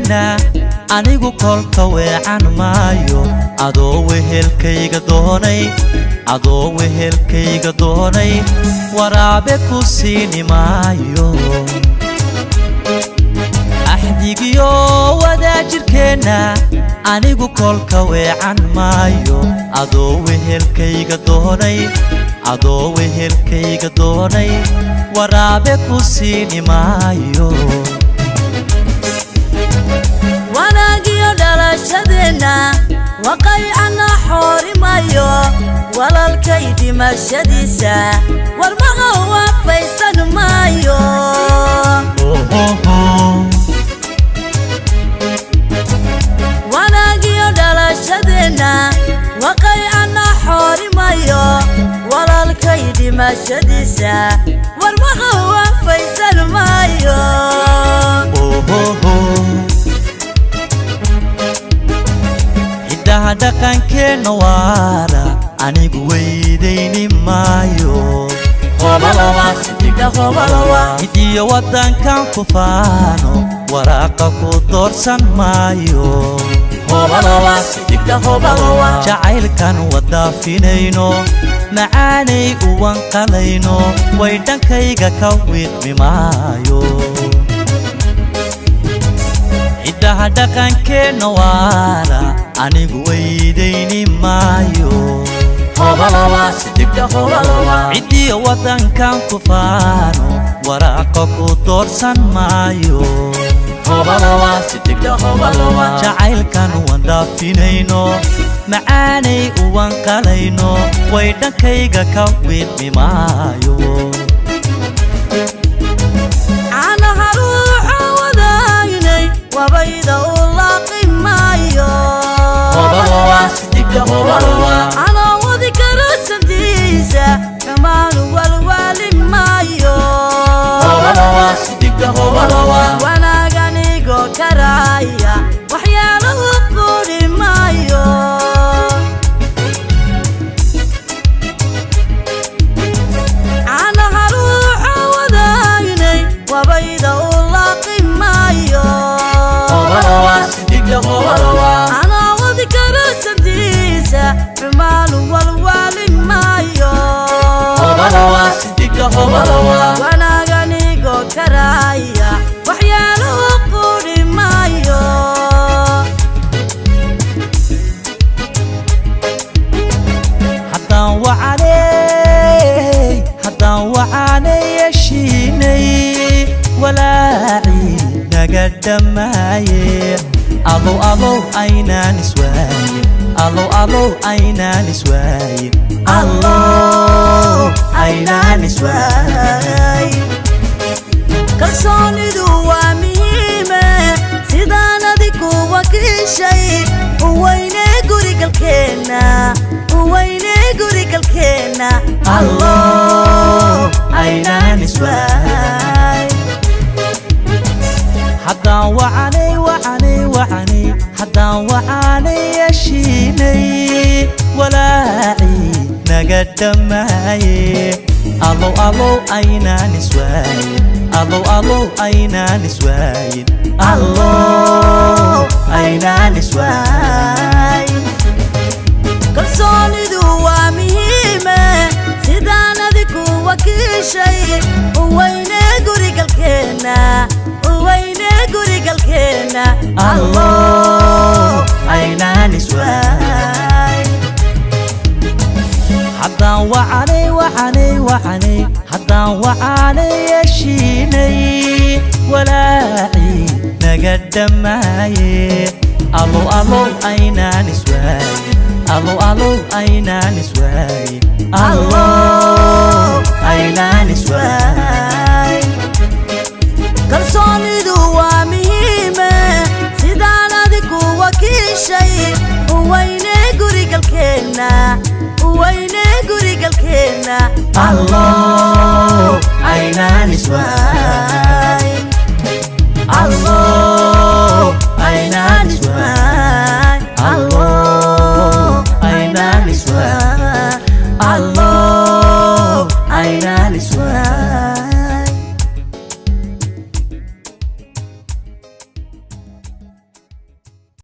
Wadaajirkeenna anigu kolka weecan maayo, adoo wehelkayga doonay, adoo wehelkayga doonay, waraabe ku siini maayo. Axdigiyo wadaajirkeenna anigu kolka weecan maayo, adoo wehelkayga doonay, adoo wehelkayga doonay, waraabe ku siini maayo. Wanaagiyo dhalashadeenna waqaycana xoorimayo, walalkay dhimashadiisa warmaha waafaysan maayo. Wanaagiyo dhalashadeenna waqaycana xoorimayo, walalkay dhimashadiisa warmaha waafaysan maayo. Hiddaha dhaqankeenna waara anigu weydayni maayo, hidiyo waddankan ku faano waraaqa ku doorsan maayo. Jacaylkan wadaafinayno macaanay uwanqalayno, way dhankayga ka wiiqmi maayo. Hiddaha dhaqankeenna waara anigu weydayni maayo, ciddiyo waddankan ku faano waraaqa ku doorsan maayo. Jacaylkan wandaafinayno macaanay uwanqalayno, way dhankayga ka wiiqmi maayo. Caanaha ruuxa wadaagnay wabayda u laaqi maayo, anoo wadi karo santiisa xumaanu walwaali maayo. Wanaaganigo karaaya waxyaalahu quri maayo. Caanaha ruuxa wadaagnay wabayda u laaqi maayo, anoo wadi karo santiisa xumaanu walwaali maayo. Wanaaganigo karaaya waxyaalahu quri maayo. Haddaan wacaney, haddaan wacanay heshiinay, walaacii naga dhammaaye. Alow alow aynaan iswaayin, alow alow aynaan iswaayin, allow aynaan iswaayin. Kalsoonidu waa muhiime sidaan adigu wakiishay, uweyne gurigalkeenna, uweyne gurigalkeenna, allow aynaan iswaayin. Haddaan wacanay wacanay wacanay, haddaan wacanay heshiinay, walaacii naga dhammaaye. Alow alow aynaan iswaayin, alow alow aynaan iswaayin, allow aynaan iswaayin. Kalsoonidu waa muhiime sidaan adigu wakiishay, uweyne gurigalkeenna, uweyne gurigalkeenna, allow aynaan iswaayin. Haddaan wacanay wacanay wacanay, haddaan wacanay heshiinay, walaacii naga dhammaaye. Alow alow aynaan iswaayin, alow alow aynaan iswaayin, allow aynaan iswaayin. Kalsoonidu waa muhiime sidaan adigu wakiishay, uweyne gurigalkeenna, uweyne gurigalkeenna, allow aynaan iswaayin, allow.